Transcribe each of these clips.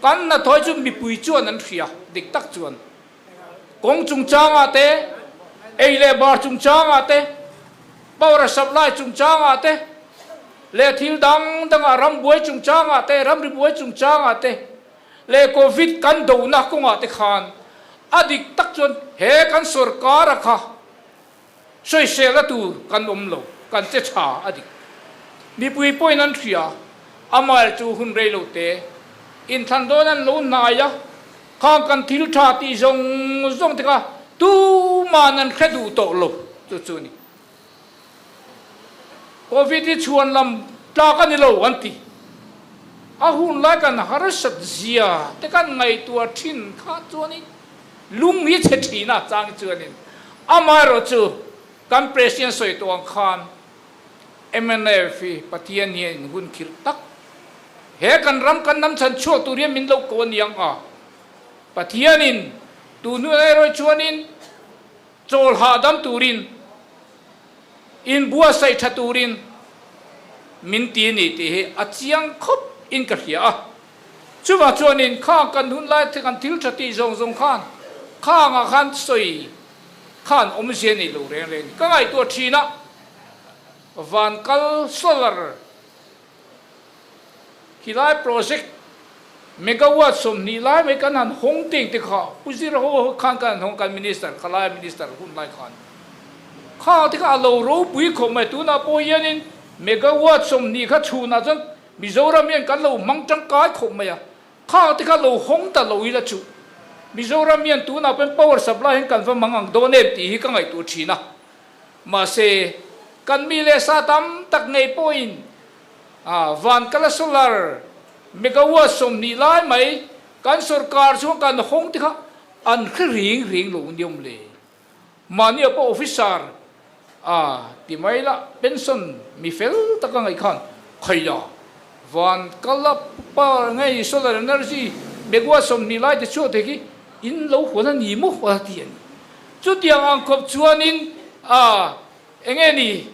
Kan hnathawh chu mipui chuan an hria, dik tak chuan. Kawng chungchangah te, ei leh bar chungchangah te, power supply chungchangah te, leh thil dang dangah rambuai chungchangah te, ramri buai chungchangah te, leh Covid kan dohna kawngah te khan a dik tak chuan he kan sorkara kha Sawiselna tur kan awm lo, kan che tha a dik. Mipui pawhin an hria, amaherawh chu hun rei lo te, inthlan dawn an lo hnai a, khang kan thil tha tih zawng zawng te kha tuman an hre duh tawh lo, chu chu a ni. Covid hi chhuan lam tlak a ni lo an ti. A hun lai kan harsat zia te kan ngaihtuah thin kha chuanin Lung hi chhe thin a chang chuanin amaherawhchu kan President sawi tawh ang khan mnf hi Pathian hian in hun khirh tak he kan ram kan hnam chhan chhuak tur hian min lo ko a niang a, Pathianin tun hun erawh chuanin chawl hahdam turin inbuatsaih tha turin min ti a ni tih hi a chiang khawp in ka hria a. Chuvah chuanin khang kan hun lai kan thil tha tih zawng zawng khan khangah khan sawi khan awmzia nei lo reng reng ka ngaihtuah thin a, van kal solar khilai project megawatt 20 lai mai kan han hawng teng te kha Pu Zira ho khan kan han hawng kan minister khalai minister hun lai khan khang te kha a lo ropui khawp mai tunah pawh hianin megawatt 20 kha chhunah chuan Mizoram hian kan lo hmang tangkai khawp mai a, khang te kha lo hawng ta lo ila chu Mizoram hian tunah pawhin power supply hian kan va mang ang dawn em tih hi ka ngaihtuah thin a. Mahse, kan mi leh sa tam tak ngei pawhin Vankala solar megawatt 20 lai mai kan sorkar chhunga kan hawng te kha an hre ring ring lo niawm le. Mahnia pawh officer a ti mai la, pension mi fel tak a ngaih khan khaila van kal a pa ngei solar energy megawatt 20 lai te chhuak thei khi in lo huan a ni maw a ti a ni. Chutiang ang khawp chuanin a enge ni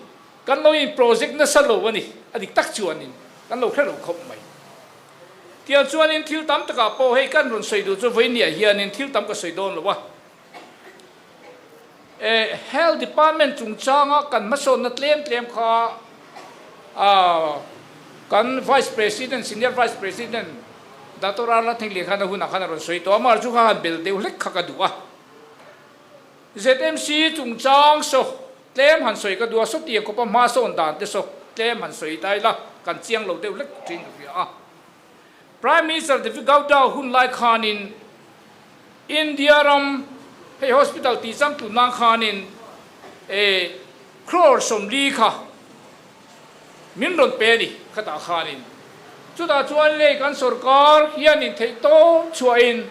kan lo in project nasa lo a ni, a dik tak chuanin kan lo hre lo khawp mai. Tiang chuanin thil tam takah pawh hei kan rawn sawi duh chu vawinia hianin thil tam ka sawi dawn lo a. Health Department chungchanga kan hmasawnna tlem tlem kha kan Vice President, Senior Vice President Dato Rala Thenglian khan a hunah khan a rawn sawi tawh a, amah chu kha han bel deuh hlek kha ka duh a. ZMC chungchang saw tlem han sawi ka duh a, sawtiang khawpa hmasawn dan te saw tlem han sawi ta ila kan chiang lo deuh hlek thin ka hria a. Prime Minister Devi Gowda hun lai khanin India ram hei hospital tih chang tun nan khanin e crore 40 kha min rawn pe a ni khatah khanin. Chutah chuan lei kan sorkar hianin theih tawp chhuahin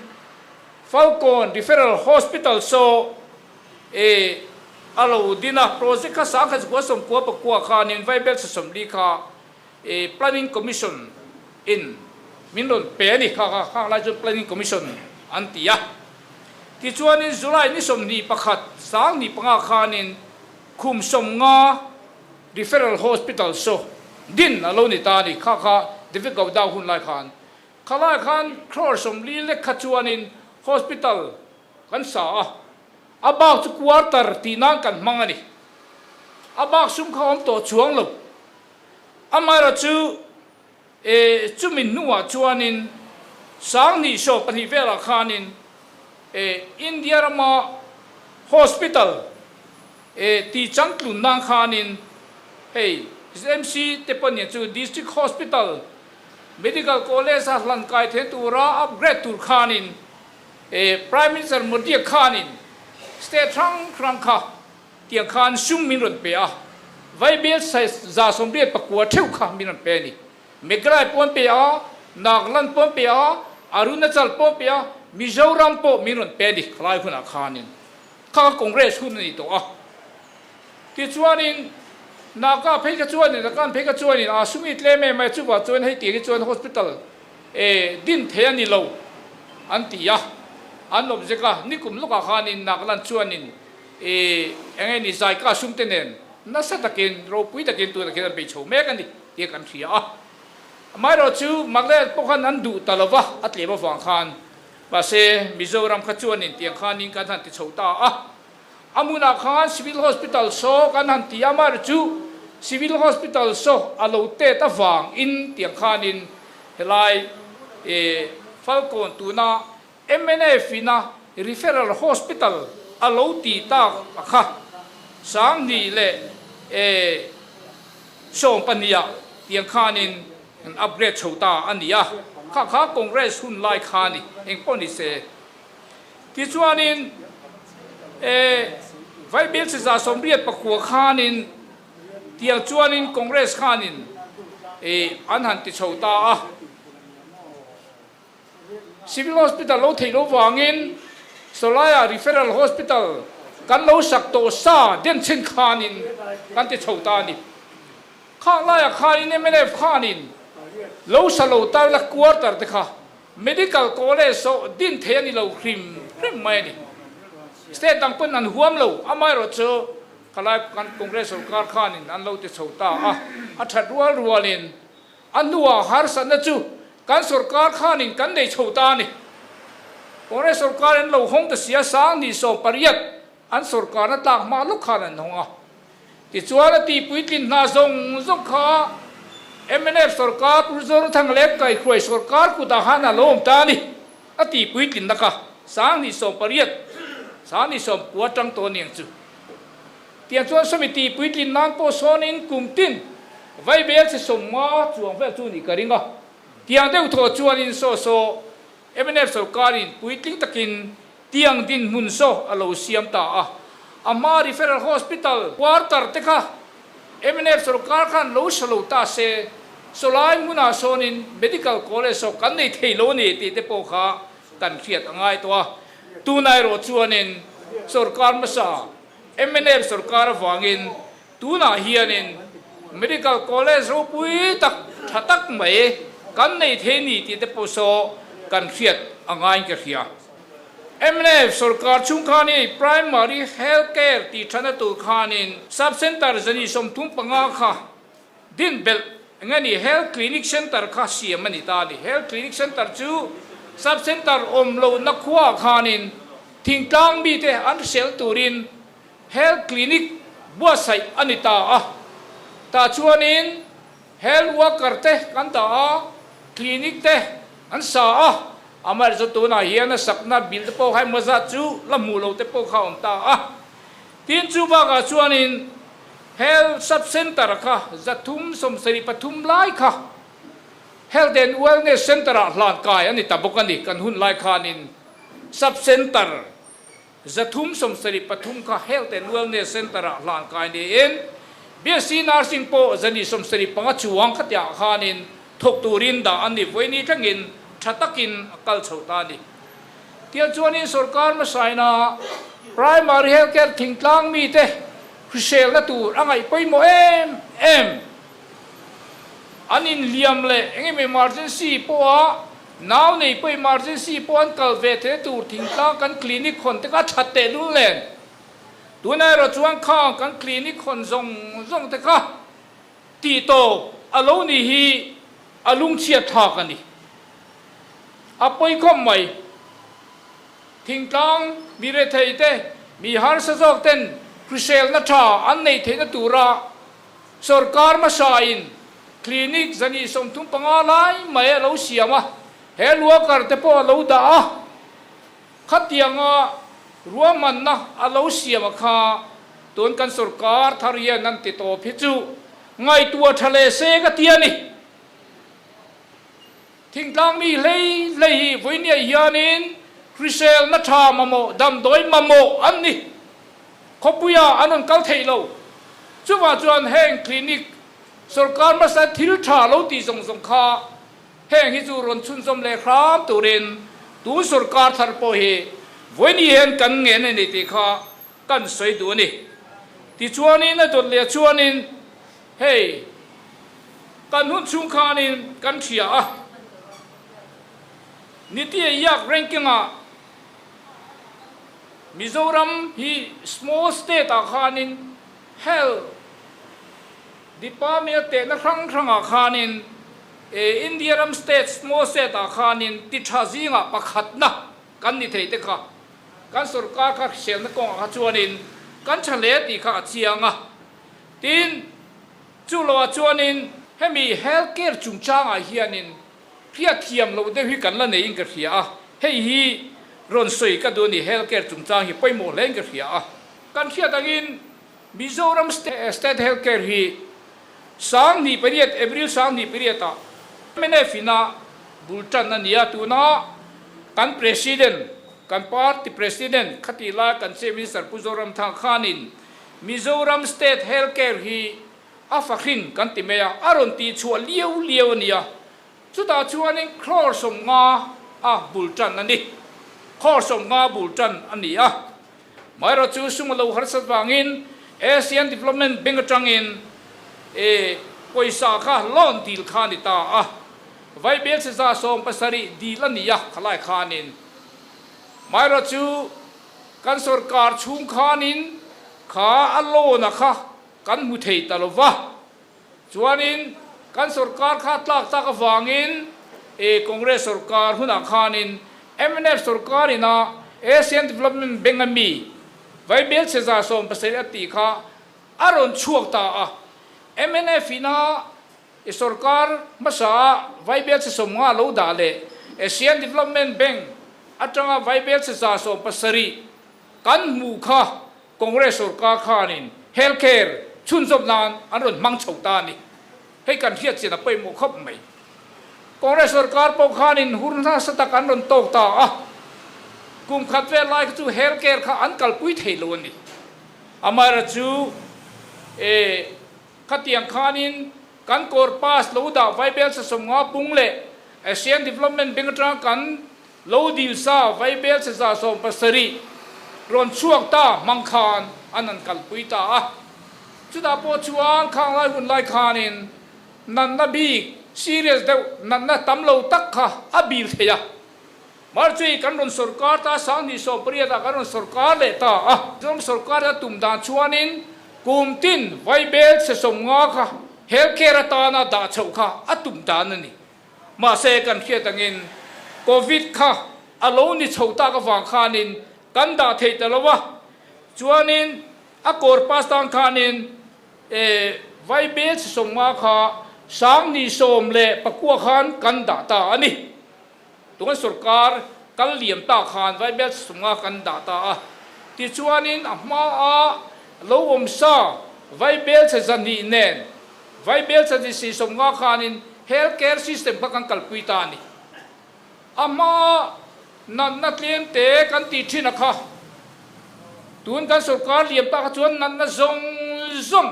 Falkawn Referral Hospital saw e a lo din a, project kha 1999 khanin vaibel 40 kha E Planning Commission in min rawn pe a ni kha kha khang lai chuan Planning Commission an ti a. Tichuanin July ni 21 25 khanin khum 50 Referral Hospital saw din a lo ni ta a ni kha kha David Gowda hun lai khan. Kha lai khan crore 40 lek kha chuanin hospital kan sa a, a bak chu quarter tih nan kan hmang a ni. A bak sum kha awm tawh chuang lo. Amaherawhchu, e, chumi hnuah chuanin 2012 velah khanin, e, India rama hospital, e, tih changtlun nan khanin hei ZMC te pawh nia chu District Hospital, Medical College a hlan kai theih tura upgrade tur khanin, e, Prime Minister Modi khanin state hrang hrang kha Tiang khan sum min rawn pe a, Vaibel size 189 theuh kha min rawn pe a ni. Meghalaya pawh an pe a, Nagaland pawh an pe a, Arunachal pawh an pe a, Mizoram pawh min rawn pe a ni khalai hunah khanin. Kha kha Congress hun a ni tawh a. Tichuanin Naga phei kha chuanin, Nagaland phei kha chuanin a sum i tlem em mai, chuvah chuan hei tiang hi chuan hospital e din thei a ni lo an ti a, an awmzek a. Nikum lawkah khanin Nagaland chuanin I eng nge ni Zaika sum te nen nasa takin ropui takin tunah khian an bei chho mek a ni tih kan hria a. Amaherawhchu Maglet pawh khan an duh ta lo va, a tlem avang khan. Mahse, Mizoram kha chuanin tiang khanin kan han ti chho ta a. A hmunah khan Civil Hospital saw kan han ti a, amaherawhchu Civil Hospital saw a lo tet avangin tiang khanin helai Falkawn tuna mnf ina Referral Hospital a lo tih tak a kha 2017 ah tiang khanin an upgrade chho ta a ni a, kha kha Congress hun lai kha a ni, engpawh ni se. Tichuanin Vaibel 189 khanin tiang chuanin Congress khanin an han ti chho ta a. Civil Hospital lo theih loh vangin Sawlaiah Referral Hospital kan lo sak tawh sa den chhin khanin kan ti chho ta a ni. Khah laiah khanin mnf khanin lo sa lo tar la quarter te kha Medical College sawh din thei a ni lo hrim hrim mai a ni. State dang pawn an huam lo, amaherawhchu khalai kan Congress sorkar khanin an lo ti chho ta a, a that rual rualin A hnuah harsatna chu kan sorkar khanin kan nei chho ta a ni. Congress sorkar in lo hawng ta sia 2008 an sorkarna tlak hma lawk khan an hawng a. Tichuan a tihpuitlin hna zawng zawng kha mnf sorkar Pu Zoramthanga leh Kaihruai sorkar kutah khan a lo awm ta a ni. A tihpuitlinna kha 2008, 2009 atang tawh aniang chu. Tiang chuan sawmi tih puitlin nan pawh sawnin kum tin vaibel chi 50 chuang vel chu nih ka ring a. Tiang deuh thaw chuanin saw saw mnf sorkarin puitling takin tiang dinhmun saw a lo siam ta a. A hma Referral Hospital quarter te kha mnf sorkar khan lo sa lo ta se, sawlai hmunah sawnin Medical College saw kan nei thei lo a ni tih te pawh kha kan hriat a ngai tawh a. Tunah erawh chuanin sorkar hmasa mnf sorkar avangin tunah hianin Medical College ropui tak tha tak mai kan nei thei ni tih te pawh saw kan hriat a ngaiin ka hria. Mnf sorkar chhung khanin Primary Health Care tih thana tur khanin Sub Centre 135 kha Din belh eng a ni? Health Clinic Centre kha siam a ni ta a ni. Health Clinic Centre chu Sub Centre awm lohna khuaah khanin thingtlang mite an hrisel turin Health Clinic buatsaih a ni ta a. Tah chuanin Health Worker te kan dah a, Clinic te an sa a. Amaherawhchu tunah hian a sakna bill te pawh kha emaw zat chu la hmuh loh te pawh kha a awm ta a. Tin chu bakah chuanin Health Sub Centre kha 373 lai kha Health and Wellness Centre-ah hlan kai a ni ta bawk a ni. Kan hun lai khanin Sub Centre 373 kha Health and Wellness Centre-ah hlan kai niin BSc Nursing pawh 175 chuang khatiah khanin thawk turin dah an ni. Vawiini thlengin tha takin a kal chho ta a ni. Tiang chuanin sorkar hmasaina Primary Health Care thingtlang mite hriselna tur a ngaih pawimawh em em. An inhliam leh eng emaw emergency pawha nau nei pawh emergency pawh an kal ve theihna tur thingtlang kan clinic hawn te kha a that tehlul nen. Tunah erawh chuan khang kan clinic hawn zawng zawng te kha tih tawp a lo nih hi a lungchhiat thlak a ni. A pawi khawp mai. Thingtlang mi rethei te, mi harsa zawk ten hriselna tha an neih theihna tura sorkar hmasain clinic 135 lai mai a lo siam a, he luakar te pawh a lo dah a, khatianga ruahmanna a lo siam a kha tun kan sorkar thar hian an ti tawp hi chu ngaihtuah tha leh se ka ti a ni. Thingtlang mi hlei hlei hi vawinia hianin hriselna tha mamawh, damdawi mamawh an ni. Khawpuia an rawn kal theih lo. Chuvah chuan heng clinic sorkar hmasa thil tha lo tih zawng zawng kha heng hi chu rawn chhunzawm leh hram turin tun sorkar thar pawh hi vawiini hian kan ngen a ni tih kha kan sawi duh a ni. Tichuanin a dawt leh chuanin Hei, kan hun chhung khanin kan hria a, Niti Aayog ranking-ah Mizoram hi small state-ah khanin Health Department-a tehna hrang hrangah khanin. India ram state small state ah khanin ti tha zingah pakhatna kan ni thei te kha kan sorkar kha hriselna kawngah kha chuanin kan tha hle tih kha a chiang a. Tin, chu loah chuanin hemi health care chungchangah hianin hriatthiam loh deuh hi kan la neiin ka hria a, hei hi rawn sawi ka duh a ni, health care chungchang hi pawimawh hlein ka hria a. Kan hriat angin Mizoram State Health Care hi 2008, April 28 ah mnf ina bul tan a ni a, tuna kan President, kan Party President khatih lai kan Chief Minister Pu Zoramthanga khanin Mizoram State Health Care hi a fahrin kan ti mai a, a rawn tih chhuah liau liau a ni a, chutah chuanin crore 50 a bul tan a ni, crore 50 bul tan a ni a. Amaherawh chu sum a lo harsat vangin Asian Development Bank atangin e pawisa kha loan dil kha a ni ta a, Vaibel seza 70 dil a ni a khalai khanin. Amaherawh chu kan sorkar chhung khanin kha a loan a kha kan hmu thei ta lo va, chuanin kan sorkar kha tlak tak avangin e Congress sorkar hunah khanin mnf sorkar ina Asian Development Bank a mi Vaibel chheza 70 a tih kha a rawn chhuak ta a, mnf ina e sorkar hmasa a Vaibel chhe 50 lo dah leh Asian Development Bank atanga Vaibel chheza 70 kan hmuh kha Congress sorkar khanin health care chhunzawm nan an rawn hmang chho ta a ni. Hei kan hriat chian a pawimawh khawp mai. Congress sorkar pawh khanin hur nasa tak an rawn tawk ta a, kum khat vel lai kha chu health care kha an kalpui thei lo a ni. Amaherawhchu e khatiang khanin kan kawr pass lo dah Vaibel sa 50 pung leh Asian Development Bank atanga kan Lo dil sa Vaibel cheza 70 rawn chhuak ta hmang khan an han kalpui ta a. Chutah pawh chuan khang lai hun lai khanin natna bik serious deuh natna tam lo tak kha a bil thei a. Marchui kan rawn sorkar ta 2018 ah kan rawn sorkar leh ta a. Mizoram sorkar a tum dan chuanin kum tin Vaibel chhe 50 kha health care atana dah chhoh kha a tum dan a ni. Mahse kan hriat angin Covid kha a lo ni chho tak avang khanin kan dah thei ta lo a, chuanin a kawr pass tan khanin e Vaibel chi 50 kha 2019 khan kan dah ta a ni. Tuna sorkar kal liam ta khan Vaibel chi 50 kan dah ta a, tichuanin a hmaa lo awm sa Vaibel chhe 200 nen Vaibel chhe si 50 khanin health care system kha kan kalpui ta a ni. A hmaa natna tlem te kan tih thin a kha. Tun kan sorkar liam ta kha chuan natna zawng zawng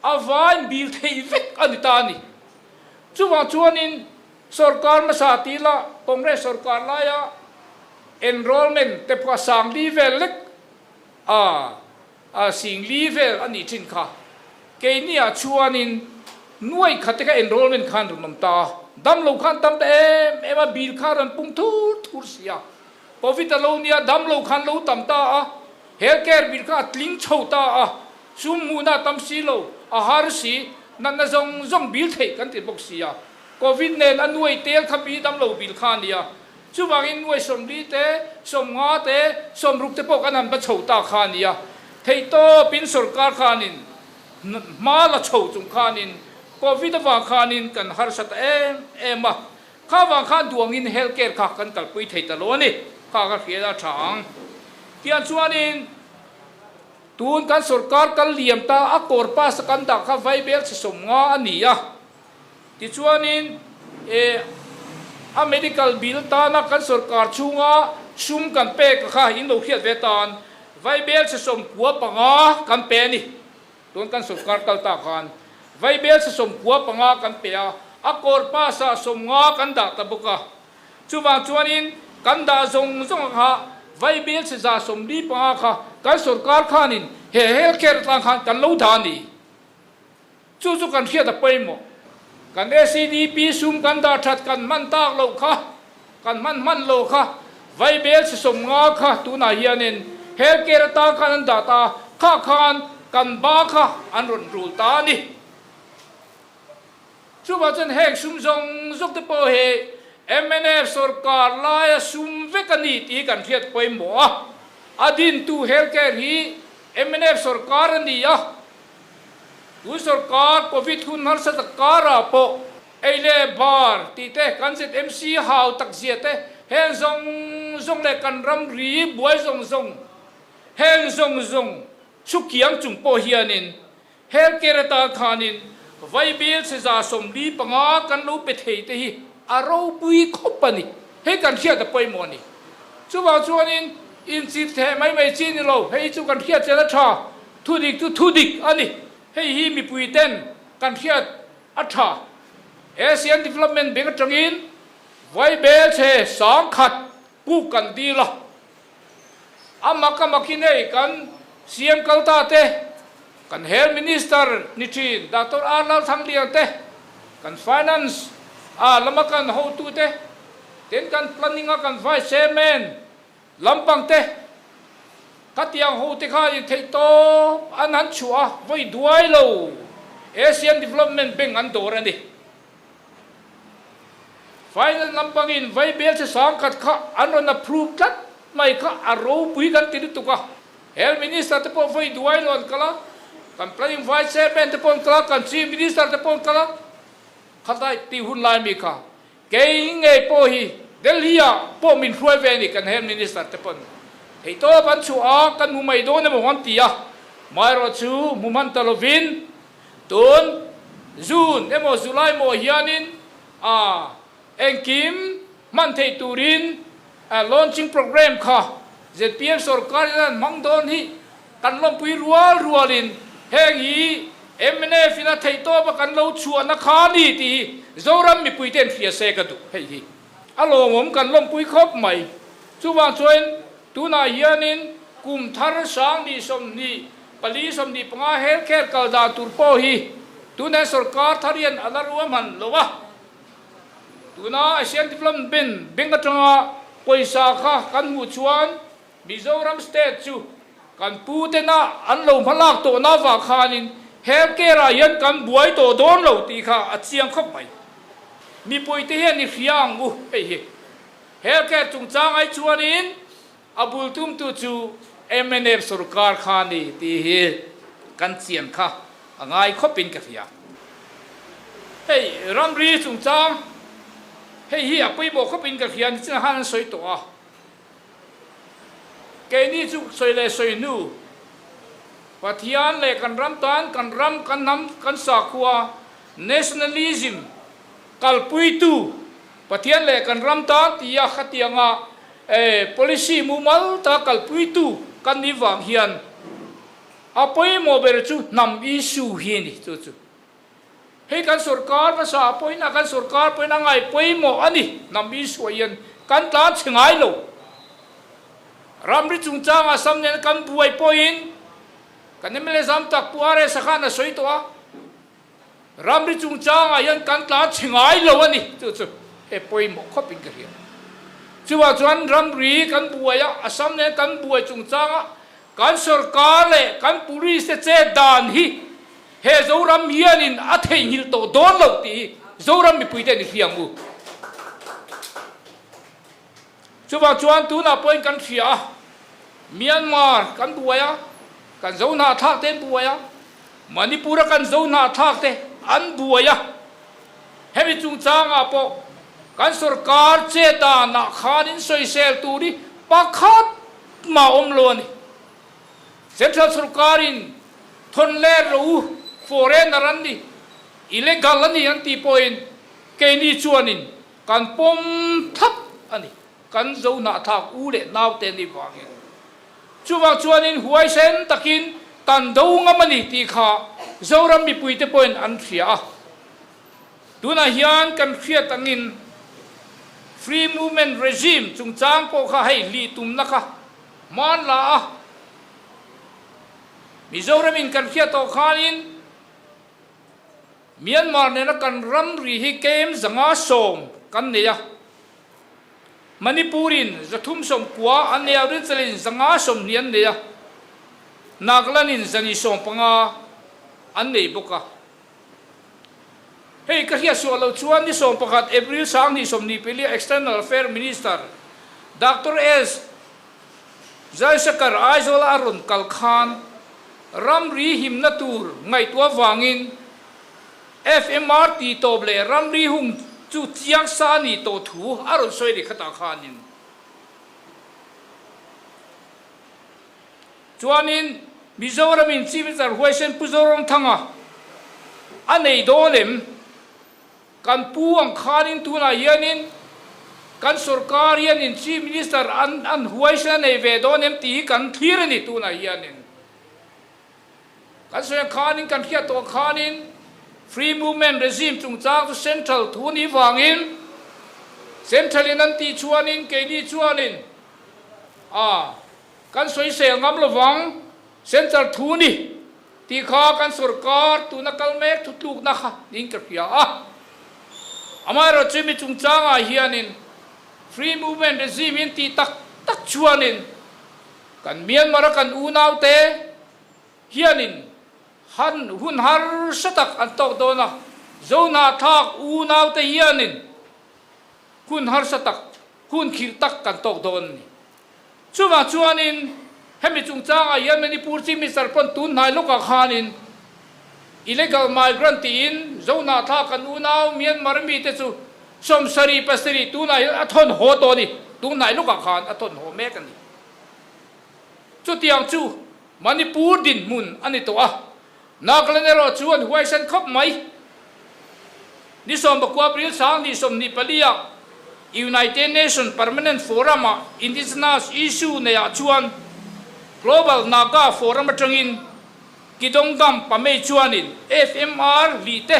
a vain bil theih vek a ni ta a ni. Chuvang chuanin sorkar hmasa tih lah Congress sorkar laia enrollment te pawh a sang li vel lek a. A sing li vel a nih thin kha. Keini ah chuanin nuai khat te kha enrollment khan rawn awm ta a, dam lo khan tam ta em em a, bill kha rawn pung thur thur si a. Covid a lo nia, dam lo khan lo tam ta a, health care bill kha a tling chho ta a, sum hmuhna a tam si lo, a har si, natna zawng zawng bill theih kan ti bawk si a. Covid nen a nuai tel kha mi dam lo bill kha a nia. Chuvangin nuai 40 te, 50 te, 60 te pawh kan han va chho ta kha a ni a. Theihtawpin sorkar khanin hma la chho chung khanin Covid avang khanin kan harsa ta em em a. Kha vang khan duangin health care kha kan kalpui thei ta lo a ni. Kha ka hriat a tha ang. Tiang chuanin tun kan sorkar kal liam ta a kawr pass a kan dah kha Vaibel chhe 50 a ni a. Tichuanin e a medical bill tana kan sorkar chhunga sum kan pek kha in lo hriat ve tan Vaibel chhe 95 kan pe a ni. Tun kan sorkar kal ta khan Vaibel chhe 95 kan pe a, a kawr pass ah 50 kan dah ta bawk a. Chuvang chuanin kan dah zawng zawng kha Vaibel chhe 145 kha kan sorkar khanin he health care atang khan kan lo dah a ni. Chu chu kan hriat a pawimawh. Kan SEDP sum kan dah that kan hman tak loh kha, kan hman hman lo kha, Vaibel chhe 50 kha tunah hianin health care atan khan an dah ta a, kha khan kan ba kha an rawn rul ta a ni. Chuvang chuan heng sum zawng zawng te pawh hi mnf sawrkar laia sum vek a ni tih hi kan hriat pawimawh a. A dintu healthcare hi mnf sawrkar a ni a. Tun sawrkar Covid hun harsa tak karah pawh ei leh bar tih te, kan ZMC hau tak zia te, heng zawng zawng leh kan ramri buai zawng zawng, heng zawng zawng chhukiang chung pawh hianin Healthcare atan khanin Vaibil chheza 45 kan lo pe thei te hi a ropui khawp a ni. Hei kan hriat a pawimawh a ni. Chuvang chuanin inchilh theh mai mai chi ni lo, hei chu kan hriat chian a tha, thudik chu thudik a ni. Hei hi mipui ten kan hriat a tha. Asian Development Bank atangin Vaibel chhe 10,000 puk kan dil a. A mak a makin hei kan CM kalta te, kan Health Minister ni thin Doctor R Lalthanglian te, kan Finance a lama kan hotu te, tin kan Planning a kan Vice Chairman lampang te, khatiang hote khanin theihtawp an han chhuah a, vawi duai lo Asian Development Bank an dawr a ni. Final lampangin Vaibel che 10,000 kha an rawn approve tlat mai kha a ropui kan ti lutuk a. Health Minister te pawh vawi duai lo an kal a, kan Planning Vice Chairman te pawh an kal a, kan Chief Minister te pawh an kal a, khatlai tih hun lai mi kha kei ngei pawh hi Delhi ah pawh min hruai ve a ni kan Health Minister te pawn theihtawp an chhuah a, kan hmu mai dawn emaw an ti a, amaherawhchu hmu hman ta lovin Tun June emaw July maw hianin a engkim hman theih turin launching programme kha zpm sorkar in an hmang dawn hi kan lawmpui rual rualin heng hi mnf in a theihtawp a kan lo chhuahna kha a ni tih hi Zoram mipuite an hria se ka duh hei hi a lawmawm kan lawmpui khawp mai. Chuvang chuan tunah hianin kum thar 2024 25 healthcare kal dan tur pawh hi tunah sorkar thar hian a la ruahman lo a. Tuna Asian Development Bank bank atanga pawisa kha kan hmuh chuan Mizoram state chu kan pu tena an lo hmalak tawhna avang khanin healthcare ah hian kan buai tawh dawn lo tih kha a chiang khawp mai. Mipuite hian i hria ang u hei hi. Healthcare chungchang ai chuanin A bul tumtu chu mnf sorkar kha a ni tih hi kan chian kha a ngai khawpin ka hria. Hei ramri chungchang hei hi a pawimawh khawpin ka hria nichin khan an sawi tawh a. Keini chu sawi leh sawi hnu Pathian leh kan ram tan kan ram kan hnam kan sakhua nationalism kalpuitu Pathian leh kan ram tan tia khatianga policy mumal ta kalpuitu kan nih vang hian a pawimawh ber chu hnam issue hi a ni. Chu chu hei kan sorkar hmasa pawhin a kan sorkar pawhin a ngai pawimawh a ni. Hnam issue ah hian kan tlan chhe ngai lo. Ramri chungchangah Assam nen kan buai pawhin kan mla zam tak Pu RS a khan a sawi tawh a. Ramri chungchangah hian kan tlan chhe ngai lo a ni, chu chu he pawimawh khawpin ka hria. Chuvang chuan ramri kan buai a, Assam nen kan buai chungchanga kan sorkar leh kan police te chet dan hi he Zoram hianin a theihnghilh tawh dawn lo tih hi Zoram mipuite an i hria ang u. Chuvang chuan tunah pawhin kan hria a, Myanmar kan buai a, kan zo hnahthlak te an buai a, Manipur a kan zo hnahthlak te an buai a, hemi chungchangah pawh kan sorkar che danah khanin sawisel tur hi pakhat mah awm lo a ni. Central sorkarin thawn let rawh u, foreigner an ni, illegal a ni an tih pawhin keini chuanin Kan pawm thlap a ni. Kan zo hnahthlak u leh naute an nih vangin. Chuvang chuanin huaisen takin kan do ngam a ni tih kha Zoram mipuite pawhin an hria a. Tunah hian kan hriat angin Free Movement Regime chungchang pawh kha hei hlih tumna kha hman la a. Mizoramin kan hriat tawh khanin Myanmar nena kan ramri hi kem 510 kan nei a, Manipur-in 390 an nei a, Arunachal-in 520 an nei a, Nagaland-in 215 an nei bawk a. Hei ka hriat suah loh chuan ni 11 April 2024 External Affair Minister Doctor S. Jaishankar Aizawla a rawn kal khan ramri himna tur ngaihtuah vangin FMR tih tawp leh ramri hung chu chiang sa a nih tawh thu a rawn sawi a ni khatah khanin. Chuanin Mizoramin Chief Minister Huaisen Pu Zoramthanga a nei dawn em? Kan pu ang khanin tunah hianin kan sorkar hianin Chief Minister an an huaisen a nei ve dawn em tih hi kan thlir a ni tunah hianin. Kan sawi ang khanin kan hriat tawh ang khanin Free Movement Regime chungchang chu Central thu ni vangin Central in an tih chuanin keini chuanin a Kan sawisel ngam lovang, Central thu ni tih kha kan sorkar tuna kal mek thutlukna kha niin ka hria a. Amaherawh chu mi chungchangah hianin Free Movement Regime in tih tak tak chuanin kan Myanmar a kan unaute hianin han hun harsa tak an tawk dawn a, Zohnahthlak unaute hianin hun harsa tak, hun khirh tak kan tawk dawn a ni. Chuvang chuanin hemi chungchangah hian Manipur Chief Minister pawn tun hnai lawkah khanin illegal migrant tiin Zohnahthlak kan unau Myanmar mite chu 77 tunah hian a thawn haw tawh a ni. Tun hnai lawkah khan a thawn haw mek a ni. Chutiang chu Manipur dinhmun a ni tawh a. Nagaland erawh chu an huaisen khawp mai. Ni 19 April 2024 ah United Nations Permanent Forum ah Indigenous Issue neiah chuan Global Naga Forum atangin Kidongdam Pamei chuanin FMR lih te,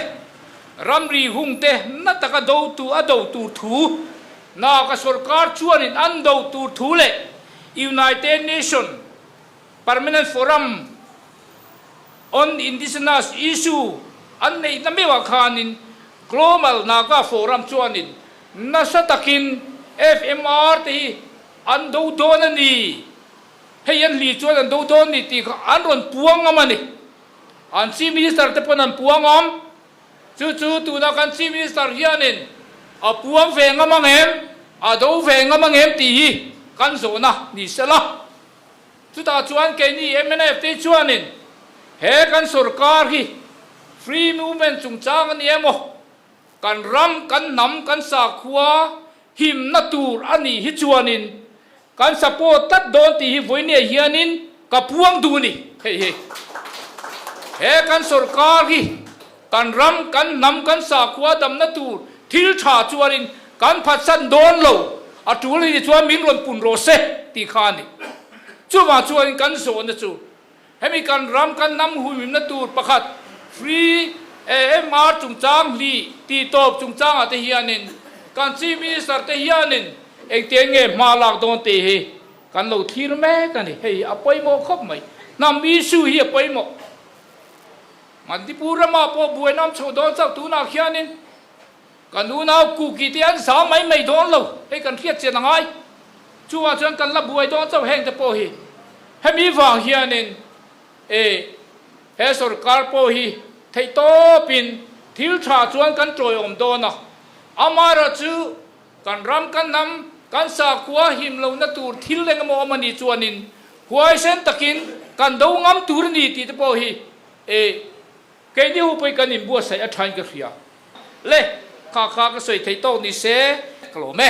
ramri hung te na taka dotu a do tur thu, Naga sorkar chuanin an do tur thu leh United Nations Permanent Forum on Indigenous Issue an neihna meuhah khanin Global Naga Forum chuanin nasa takin FMR te hi an do dawn a ni, hei an hli chuan an do dawn ni tih kha an rawn puang ngam a ni. An Chief Minister te pawn an puang ngam. Chu chu tuna kan Chief Minister hianin a puang ve ngam ang em, a do ve ngam ang em tih hi kan zawhna ni sela. Chutah chuan keini mnf te chuanin he kan sorkar hi free movement chungchang a ni emaw, kan ram, kan hnam, kan sakhua himna tur a nih hi chuanin kan support tlat dawn tih hi vawinia hianin ka puang duh a ni. Hei hi he kan sorkar hi kan ram, kan hnam, kan sakhua damna tur thil tha chuanin kan phatsan dawn lo, a tul hi chuan min rawn pun rawh se tih kha a ni. Chuvang chuanin kan zawhna chu hemi kan ram, kan hnam huimimna tur pakhat Free AMR chungchang hlih tih tawp chungchangah te hianin kan Chief Minister te hianin engtiang nge hma lak dawn tih hi kan lo thlir mek a ni. Hei a pawimawh khawp mai. Hnam issue hi a pawimawh. Manipur ramah pawh buaina awm chho dawn chauh tunah khianin kan unau Kuki te an zam mai mai dawn lo, hei kan hriat chian a ngai. Chuvang chuan kan la buai dawn chauh heng te pawh hi. Hemi vang hianin e he sorkar pawh hi theih tawpin thil tha chuan kan tawiawm dawn a, amaherawhchu Kan ram, kan hnam, kan sakhua him lohna tur thil eng emaw awm a nih chuanin huaisen takin kan do ngam tur a ni tih te pawh hi e keini ho pawhin kan inbuatsaih a thain ka hria. Le, kha kha ka sawi theih tawk ni se ka lawm e.